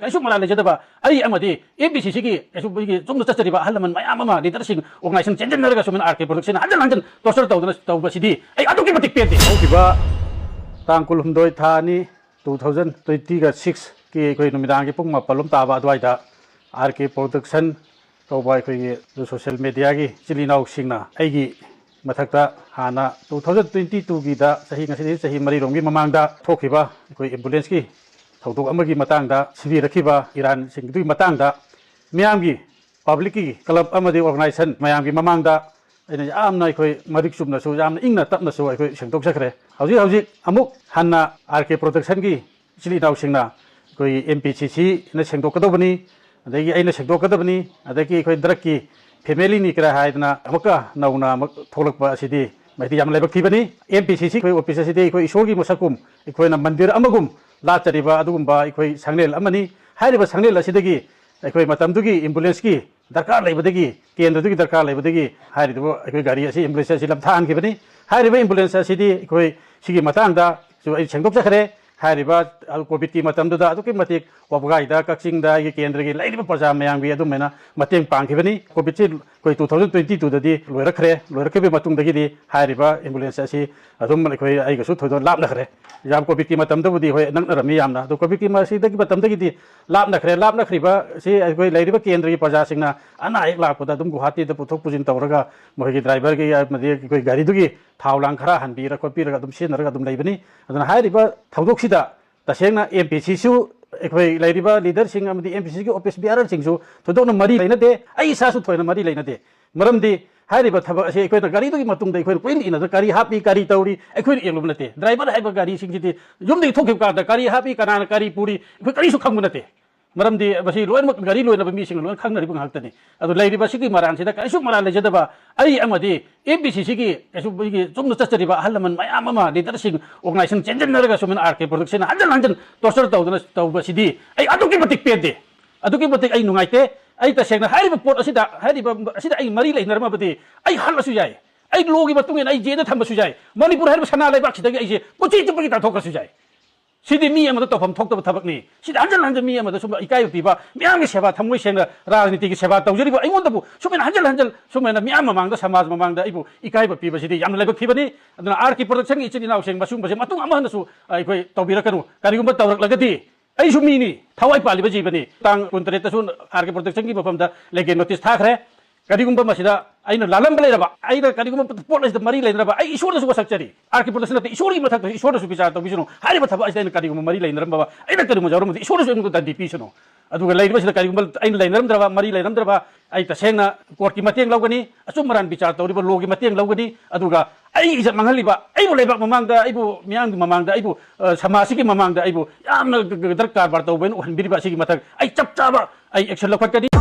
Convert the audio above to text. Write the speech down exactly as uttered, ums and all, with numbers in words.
ꯀꯩꯁꯨ ꯃꯔꯥꯜ ꯂꯩꯖꯗꯕ ꯑꯩ ꯑꯃꯗꯤ ꯑꯦꯝ ꯄꯤ ꯁꯤ ꯁꯤꯒꯤ ꯀꯩꯁꯨ ꯑꯩꯈꯣꯏꯒꯤ ꯆꯨꯝꯅ ꯆꯠꯆꯔꯤꯕ ꯑꯍꯜ ꯂꯃꯟ ꯃꯌꯥꯝ ꯑꯃ, ꯂꯤꯗꯔꯁꯤꯡ, ꯑꯣꯔꯒꯅꯥꯏꯖꯦꯁꯟ ꯆꯦꯟꯁꯤꯟꯅꯔꯒ ꯁꯨꯃꯥꯏꯅ ꯑꯥꯔ ꯀꯦ ꯄ꯭ꯔꯣꯗꯛꯁꯟ ꯍꯟꯖꯤꯟ ꯍꯟꯖꯤꯟ ꯇꯣꯔꯆꯔ ꯇꯧꯗꯅ ꯇꯧꯕꯁꯤꯗꯤ ꯑꯩ ꯑꯗꯨꯛꯀꯤ ꯃꯇꯤꯛ ꯄꯦꯟꯗꯦ꯫ ꯍꯧꯈꯤꯕ ꯇꯥꯡ ꯀꯨꯟꯍꯨꯝꯗꯣꯏ ꯊꯥ ꯑꯅꯤ, ꯇꯨ ꯊꯥꯎꯖꯟ ꯇ꯭ꯋꯦꯟꯇꯤꯒ ꯁꯤꯛꯁꯀꯤ ꯑꯩꯈꯣꯏ ꯅꯨꯃꯤꯗꯥꯡꯒꯤ ꯄꯨꯡ ꯃꯥꯄꯜ ꯂꯣꯝ ꯇꯥꯕ ꯑꯗꯨꯋꯥꯏꯗ ꯑꯥꯔ ꯀꯦ ꯄ꯭ꯔꯣꯗꯛꯁꯟ ꯀꯧꯕ ꯑꯩꯈꯣꯏꯒꯤ ꯁꯣꯁꯤꯌꯦꯜ ꯃꯦꯗꯤꯌꯥꯒꯤ ꯏꯆꯤꯜ ꯏꯅꯥꯎꯁꯤꯡꯅ ꯑꯩꯒꯤ ꯃꯊꯛꯇ ꯍꯥꯟꯅ ꯇꯨ ꯊꯥꯎꯖꯟ ꯇ꯭ꯋꯦꯟꯇꯤ ꯇꯨꯒꯤꯗ, ꯆꯍꯤ ꯉꯁꯤꯗꯒꯤ ꯆꯍꯤ ꯃꯔꯤꯔꯣꯝꯒꯤ ꯃꯃꯥꯡꯗ ꯊꯣꯛꯈꯤꯕ ꯑꯩꯈꯣꯏ ꯑꯦꯝꯕꯨꯂꯦꯟꯁꯀꯤ ꯊꯧꯗꯣꯛ ꯑꯃꯒꯤ ꯃꯇꯥꯡꯗ ꯁꯤꯕꯤꯔꯛꯈꯤꯕ ꯏꯔꯥꯟꯁꯤꯡꯗꯨꯒꯤ ꯃꯇꯥꯡꯗ ꯃꯤꯌꯥꯝꯒꯤ, ꯄꯕ꯭ꯂꯤꯛꯀꯤ ꯀ꯭ꯂꯕ ꯑꯃꯗꯤ ꯑꯣꯔꯒꯅꯥꯏꯖꯦꯁꯟ ꯃꯌꯥꯝꯒꯤ ꯃꯃꯥꯡꯗ ꯑꯩꯅ ꯌꯥꯝꯅ ꯑꯩꯈꯣꯏ ꯃꯔꯤꯛ ꯆꯨꯝꯅꯁꯨ, ꯌꯥꯝꯅ ꯏꯪꯅ ꯇꯞꯅꯁꯨ ꯑꯩꯈꯣꯏ ꯁꯦꯡꯗꯣꯛꯆꯈ꯭ꯔꯦ꯫ ꯍꯧꯖꯤꯛ ꯍꯧꯖꯤꯛ ꯑꯃꯨꯛ ꯍꯟꯅ ꯑꯥꯔ ꯀꯦ ꯄ꯭ꯔꯣꯗꯛꯁꯟꯒꯤ ꯏꯆꯤꯜ ꯏꯅꯥꯎꯁꯤꯡꯅ ꯑꯩꯈꯣꯏ ꯑꯦꯝ ꯄꯤ ꯁꯤ ꯁꯤꯅ ꯁꯦꯡꯗꯣꯛꯀꯗꯧꯕꯅꯤ, ꯑꯗꯒꯤ ꯑꯩꯅ ꯁꯦꯡꯗꯣꯛꯀꯗꯕꯅꯤ, ꯑꯗꯒꯤ ꯑꯩꯈꯣꯏ ꯗ꯭ꯔꯒꯀꯤ ꯐꯦꯃꯤꯂꯤꯅꯤ ꯀꯔꯥꯏ ꯍꯥꯏꯗꯅ ꯑꯃꯨꯛꯀ ꯅꯧꯅ ꯑꯃꯨꯛ ꯊꯣꯛꯂꯛꯄ ꯑꯁꯤꯗꯤ ꯃꯁꯤꯗꯤ ꯌꯥꯝꯅ ꯂꯥꯏꯕꯛ ꯊꯤꯕꯅꯤ꯫ ꯑꯦꯝ ꯄꯤ ꯁꯤ ꯁꯤ ꯑꯩꯈꯣꯏ ꯑꯣꯐꯤꯁ ꯑꯁꯤꯗꯤ ꯑꯩꯈꯣꯏ ꯏꯁꯣꯔꯒꯤ ꯃꯁꯛꯀꯨꯝ, ꯑꯩꯈꯣꯏꯅ ꯃꯟꯗꯤꯔ ꯑꯃꯒꯨꯝ ꯂꯥꯠꯆꯔꯤꯕ ꯑꯗꯨꯒꯨꯝꯕ ꯑꯩꯈꯣꯏ ꯁꯪꯂꯦꯟ ꯑꯃꯅꯤ꯫ ꯍꯥꯏꯔꯤꯕ ꯁꯪꯂꯦꯟ ꯑꯁꯤꯗꯒꯤ ꯑꯩꯈꯣꯏ ꯃꯇꯝꯗꯨꯒꯤ ꯑꯦꯝꯕꯨꯂꯦꯟꯁꯀꯤ ꯗꯔꯀꯥꯔ ꯂꯩꯕꯗꯒꯤ, ꯀꯦꯟꯗ꯭ꯔꯗꯨꯒꯤ ꯗꯔꯀꯥꯔ ꯂꯩꯕꯗꯒꯤ ꯍꯥꯏꯔꯤꯕ ꯑꯩꯈꯣꯏ ꯒꯥꯔꯤ ꯑꯁꯤ, ꯑꯦꯝꯕꯨꯂꯦꯟꯁ ꯑꯁꯤ ꯂꯝꯊꯥꯍꯟꯈꯤꯕꯅꯤ꯫ ꯍꯥꯏꯔꯤꯕ ꯑꯦꯝꯕꯨꯂꯦꯟꯁ ꯑꯁꯤꯗꯤ ꯑꯩꯈꯣꯏ ꯁꯤꯒꯤ ꯃꯇꯥꯡꯗꯁꯨ ꯑꯩ ꯁꯦꯡꯗꯣꯛꯆꯈ꯭ꯔꯦ꯫ ꯍꯥꯏꯔꯤꯕ ꯀꯣꯚꯤꯗꯀꯤ ꯃꯇꯝꯗꯨꯗ ꯑꯗꯨꯛꯀꯤ ꯃꯇꯤꯛ ꯋꯥꯕꯒꯥꯏꯗ, ꯀꯛꯆꯤꯡꯗ ꯑꯩꯒꯤ ꯀꯦꯟꯗ꯭ꯔꯒꯤ ꯂꯩꯔꯤꯕ ꯄ꯭ꯔꯖꯥ ꯃꯌꯥꯝꯒꯤ ꯑꯗꯨꯃꯥꯏꯅ ꯃꯇꯦꯡ ꯄꯥꯡꯈꯤꯕꯅꯤ꯫ ꯀꯣꯚꯤꯗꯁꯤ ꯑꯩꯈꯣꯏ ꯇꯨ ꯊꯥꯎꯖꯟ ꯇ꯭ꯋꯦꯟꯇꯤ ꯇꯨꯗꯗꯤ ꯂꯣꯏꯔꯛꯈ꯭ꯔꯦ꯫ ꯂꯣꯏꯔꯛꯈꯤꯕꯒꯤ ꯃꯇꯨꯡꯗꯒꯤꯗꯤ ꯍꯥꯏꯔꯤꯕ ꯑꯦꯝꯕꯨꯂꯦꯟꯁ ꯑꯁꯤ ꯑꯗꯨꯝ ꯑꯩꯈꯣꯏ ꯑꯩꯒꯁꯨ ꯊꯣꯏꯗꯣꯛ ꯂꯥꯞꯅꯈ꯭ꯔꯦ꯫ ꯌꯥꯝ ꯀꯣꯚꯤꯗꯀꯤ ꯃꯇꯝꯗꯕꯨꯗꯤ ꯍꯣꯏ ꯅꯛꯅꯔꯝꯃꯤ ꯌꯥꯝꯅ, ꯑꯗꯣ ꯀꯣꯚꯤꯗꯀꯤ ꯃꯁꯤꯗꯒꯤ ꯃꯇꯝꯗꯒꯤꯗꯤ ꯂꯥꯞꯅꯈ꯭ꯔꯦ꯫ ꯂꯥꯞꯅꯈ꯭ꯔꯤꯕ ꯑꯁꯤ ꯑꯩꯈꯣꯏ ꯂꯩꯔꯤꯕ ꯀꯦꯟꯗ꯭ꯔꯒꯤ ꯄ꯭ꯔꯖꯥꯁꯤꯡꯅ ꯑꯅꯥ ꯑꯌꯦꯛ ꯂꯥꯛꯄꯗ ꯑꯗꯨꯝ ꯒꯨꯋꯥꯍꯥꯇꯤꯗ ꯄꯨꯊꯣꯛ ꯄꯨꯁꯤꯟ ꯇꯧꯔꯒ ꯃꯈꯣꯏꯒꯤ ꯗ꯭ꯔꯥꯏꯚꯔꯒꯤ ꯑꯃꯗꯤ ꯑꯩꯈꯣꯏ ꯒꯥꯔꯤꯗꯨꯒꯤ ꯊꯥꯎ ꯂꯥꯡ ꯈꯔ ꯍꯟꯕꯤꯔ ꯈꯣꯠꯄꯤꯔꯒ ꯑꯗꯨꯝ ꯁꯤꯖꯤꯟꯅꯔꯒ ꯑꯗꯨꯝ ꯂꯩꯕꯅꯤ꯫ ꯑꯗꯨꯅ ꯍꯥꯏꯔꯤꯕ ꯊꯧꯗꯣꯛꯁꯤꯗ ꯇꯁꯦꯡꯅ ꯑꯦꯝ ꯄꯤ ꯁꯤꯁꯨ, ꯑꯩꯈꯣꯏ ꯂꯩꯔꯤꯕ ꯂꯤꯗꯔꯁꯤꯡ ꯑꯃꯗꯤ ꯑꯦꯝ ꯄꯤ ꯁꯤꯒꯤ ꯑꯣꯐꯤꯁ ꯕꯤꯌꯥꯔꯔꯁꯤꯡꯁꯨ ꯊꯣꯏꯗꯣꯛꯅ ꯃꯔꯤ ꯂꯩꯅꯗꯦ꯫ ꯑꯩ ꯏꯁꯥꯁꯨ ꯊꯣꯏꯅ ꯃꯔꯤ ꯂꯩꯅꯗꯦ꯫ ꯃꯔꯝꯗꯤ ꯍꯥꯏꯔꯤꯕ ꯊꯕꯛ ꯑꯁꯤ ꯑꯩꯈꯣꯏꯅ ꯒꯥꯔꯤꯗꯨꯒꯤ ꯃꯇꯨꯡꯗ ꯑꯩꯈꯣꯏꯅ ꯀꯨꯏꯅ ꯏꯟꯅꯗꯅ ꯀꯔꯤ ꯍꯥꯞꯄꯤ, ꯀꯔꯤ ꯇꯧꯔꯤ, ꯑꯩꯈꯣꯏꯅ ꯌꯦꯡꯂꯨꯕ ꯅꯠꯇꯦ꯫ ꯗ꯭ꯔꯥꯏꯚꯔ ꯍꯥꯏꯕ ꯒꯥꯔꯤꯁꯤꯡꯁꯤꯗꯤ ꯌꯨꯝꯗꯒꯤ ꯊꯣꯛꯈꯤꯕ ꯀꯥꯟꯗ ꯀꯔꯤ ꯍꯥꯞꯄꯤ, ꯀꯅꯥꯅ ꯀꯔꯤ ꯄꯨꯔꯤ, ꯑꯩꯈꯣꯏ ꯀꯔꯤꯁꯨ ꯈꯪꯕ ꯅꯠꯇꯦ꯫ ꯃꯔꯝꯗꯤ ꯃꯁꯤ ꯂꯣꯏꯅꯃꯛ ꯒꯥꯔꯤ ꯂꯣꯏꯅꯕ ꯃꯤꯁꯤꯡꯅ ꯂꯣꯏꯅ ꯈꯪꯅꯔꯤꯕ ꯉꯥꯛꯇꯅꯤ꯫ ꯑꯗꯨ ꯂꯩꯔꯤꯕ ꯁꯤꯒꯤ ꯃꯔꯥꯟꯁꯤꯗ ꯀꯔꯤꯁꯨ ꯃꯔꯥꯜ ꯂꯩꯖꯗꯕ ꯑꯩ ꯑꯃꯗꯤ ꯑꯦꯝ ꯄꯤ ꯁꯤ ꯁꯤꯒꯤ ꯀꯩꯁꯨ ꯑꯩꯈꯣꯏꯒꯤ ꯆꯨꯝꯅ ꯆꯠꯆꯔꯤꯕ ꯑꯍꯜ ꯂꯃꯟ ꯃꯌꯥꯝ ꯑꯃ, ꯂꯤꯗꯔꯁꯤꯡ, ꯑꯣꯔꯒꯅꯥꯏꯖꯦꯁꯟ ꯆꯦꯟꯁꯤꯟꯅꯔꯒ ꯁꯨꯃꯥꯏꯅ ꯑꯥꯔ ꯀꯦ ꯄ꯭ꯔꯣꯗꯛꯁꯟ ꯍꯟꯖꯤꯟ ꯍꯟꯖꯤꯟ ꯇꯣꯔꯆꯔ ꯇꯧꯗꯅ ꯇꯧꯕꯁꯤꯗꯤ ꯑꯩ ꯑꯗꯨꯛꯀꯤ ꯃꯇꯤꯛ ꯄꯦꯟꯗꯦ, ꯑꯗꯨꯛꯀꯤ ꯃꯇꯤꯛ ꯑꯩ ꯅꯨꯡꯉꯥꯏꯇꯦ꯫ ꯑꯩ ꯇꯁꯦꯡꯅ ꯍꯥꯏꯔꯤꯕ ꯄꯣꯠ ꯑꯁꯤꯗ, ꯍꯥꯏꯔꯤꯕ ꯑꯁꯤꯗ ꯑꯩ ꯃꯔꯤ ꯂꯩꯅꯔꯝꯃꯕꯗꯤ ꯑꯩ ꯍꯜꯂꯁꯨ ꯌꯥꯏ, ꯑꯩ ꯂꯣꯒꯤ ꯃꯇꯨꯡ ꯏꯟꯅ ꯑꯩ ꯖꯦꯗ ꯊꯝꯕꯁꯨ ꯌꯥꯏ, ꯃꯅꯤꯄꯨꯔ ꯍꯥꯏꯔꯤꯕ ꯁꯅꯥ ꯂꯩꯕꯥꯛꯁꯤꯗꯒꯤ ꯑꯩꯁꯦ ꯄꯨꯟꯁꯤ ꯆꯨꯞꯄꯒꯤ ꯇꯥꯟꯊꯣꯛꯈ꯭ꯔꯁꯨ ꯌꯥꯏ꯫ ꯁꯤꯗꯤ ꯃꯤ ꯑꯃꯗ ꯇꯧꯐꯝ ꯊꯣꯛꯇꯕ ꯊꯕꯛꯅꯤ꯫ ꯁꯤꯗꯤ ꯍꯟꯖꯤꯟ ꯍꯟꯖꯤꯟ ꯃꯤ ꯑꯃꯗ ꯁꯨꯝ ꯏꯀꯥꯏꯕ ꯄꯤꯕ, ꯃꯤꯌꯥꯝꯒꯤ ꯁꯦꯕꯥ, ꯊꯃꯣꯏ ꯁꯦꯡꯅ ꯔꯥꯖꯅꯤꯇꯤꯒꯤ ꯁꯦꯕꯥ ꯇꯧꯖꯔꯤꯕ ꯑꯩꯉꯣꯟꯗꯕꯨ ꯁꯨꯃꯥꯏꯅ ꯍꯟꯖꯤꯟ ꯍꯟꯖꯤꯟ ꯁꯨꯃꯥꯏꯅ ꯃꯤꯌꯥꯝ ꯃꯃꯥꯡꯗ, ꯁꯃꯥꯖ ꯃꯃꯥꯡꯗ ꯑꯩꯕꯨ ꯏꯀꯥꯏꯕ ꯄꯤꯕꯁꯤꯗꯤ ꯌꯥꯝꯅ ꯂꯥꯏꯕꯛ ꯊꯤꯕꯅꯤ꯫ ꯑꯗꯨꯅ ꯑꯥꯔ ꯀꯦ ꯄ꯭ꯔꯗꯛꯁꯟꯒꯤ ꯏꯆꯤꯟ ꯏꯅꯥꯎꯁꯤꯡ, ꯃꯁꯤꯒꯨꯝꯕꯁꯦ ꯃꯇꯨꯡ ꯑꯃ ꯍꯟꯅꯁꯨ ꯑꯩꯈꯣꯏ ꯇꯧꯕꯤꯔꯛꯀꯅꯨ꯫ ꯀꯔꯤꯒꯨꯝꯕ ꯇꯧꯔꯛꯂꯒꯗꯤ ꯑꯩꯁꯨ ꯃꯤꯅꯤ, ꯊꯋꯥꯏ ꯄꯥꯜꯂꯤꯕ ꯖꯤꯕꯅꯤ꯫ ꯇꯥꯡ ꯀꯨꯟꯇꯔꯦꯠꯇꯁꯨ ꯑꯥꯔ ꯀꯦ ꯄ꯭ꯔꯗꯛꯁꯟꯒꯤ ꯃꯐꯝꯗ ꯂꯩꯒꯦ ꯅꯣꯇꯤꯁ ꯊꯥꯈ꯭ꯔꯦ꯫ ꯀꯔꯤꯒꯨꯝꯕ ꯃꯁꯤꯗ ꯑꯩꯅ ꯂꯥꯜꯂꯝꯕ ꯂꯩꯔꯕ, ꯑꯩꯅ ꯀꯔꯤꯒꯨꯝꯕ ꯄꯣꯠ ꯑꯁꯤꯗ ꯃꯔꯤ ꯂꯩꯅꯔꯕ, ꯑꯩ ꯏꯁꯣꯔꯗꯁꯨ ꯋꯥꯁꯛꯆꯔꯤ꯫ ꯑꯥꯔ ꯀꯦ ꯄ꯭ꯔꯗꯛꯁꯟ ꯅꯠꯇꯦ, ꯏꯁꯣꯔꯒꯤ ꯃꯊꯛꯇꯁꯨ ꯏꯁꯣꯔꯗꯁꯨ ꯕꯤꯆꯥꯔ ꯇꯧꯕꯤꯁꯅꯨ꯫ ꯍꯥꯏꯔꯤꯕ ꯊꯕꯛ ꯑꯁꯤꯗ ꯑꯩꯅ ꯀꯔꯤꯒꯨꯝꯕ ꯃꯔꯤ ꯂꯩꯅꯔꯝꯕ, ꯑꯩꯅ ꯀꯔꯤꯒꯨꯝꯕ ꯌꯥꯎꯔꯝꯕꯗꯤ ꯏꯁꯣꯔꯗꯁꯨ ꯑꯩꯉꯣꯟꯗ ꯗꯟꯗꯤ ꯄꯤꯁꯅꯨ꯫ ꯑꯗꯨꯒ ꯂꯩꯔꯤꯕꯁꯤꯗ ꯀꯔꯤꯒꯨꯝꯕ ꯑꯩꯅ ꯂꯩꯅꯔꯝꯗ꯭ꯔꯕ, ꯃꯔꯤ ꯂꯩꯅꯔꯝꯗ꯭ꯔꯕ, ꯑꯩ ꯇꯁꯦꯡꯅ ꯀꯣꯔꯠꯀꯤ ꯃꯇꯦꯡ ꯂꯧꯒꯅꯤ, ꯑꯆꯨꯝ ꯑꯔꯥꯟ ꯕꯤꯆꯥꯔ ꯇꯧꯔꯤꯕ ꯂꯣꯒꯤ ꯃꯇꯦꯡ ꯂꯧꯒꯅꯤ꯫ ꯑꯗꯨꯒ ꯑꯩ ꯏꯖꯠ ꯃꯥꯡꯍꯜꯂꯤꯕ, ꯑꯩꯕꯨ ꯂꯩꯕꯥꯛ ꯃꯃꯥꯡꯗ, ꯑꯩꯕꯨ ꯃꯤꯌꯥꯝꯒꯤ ꯃꯃꯥꯡꯗ, ꯑꯩꯕꯨ, ꯑ, ꯁꯃꯥꯖꯁꯤꯒꯤ ꯃꯃꯥꯡꯗ ꯑꯩꯕꯨ ꯌꯥꯝꯅ ꯗ꯭ꯔꯒ ꯀꯔꯕꯥꯔ ꯇꯧꯕ ꯍꯥꯏꯅ ꯎꯍꯟꯕꯤꯔꯤꯕ ꯑꯁꯤꯒꯤ ꯃꯊꯛ ꯑꯩ ꯆꯞ ꯆꯥꯕ ꯑꯩ ꯑꯦꯛꯁꯟ ꯂꯧꯈꯠꯀꯅꯤ꯫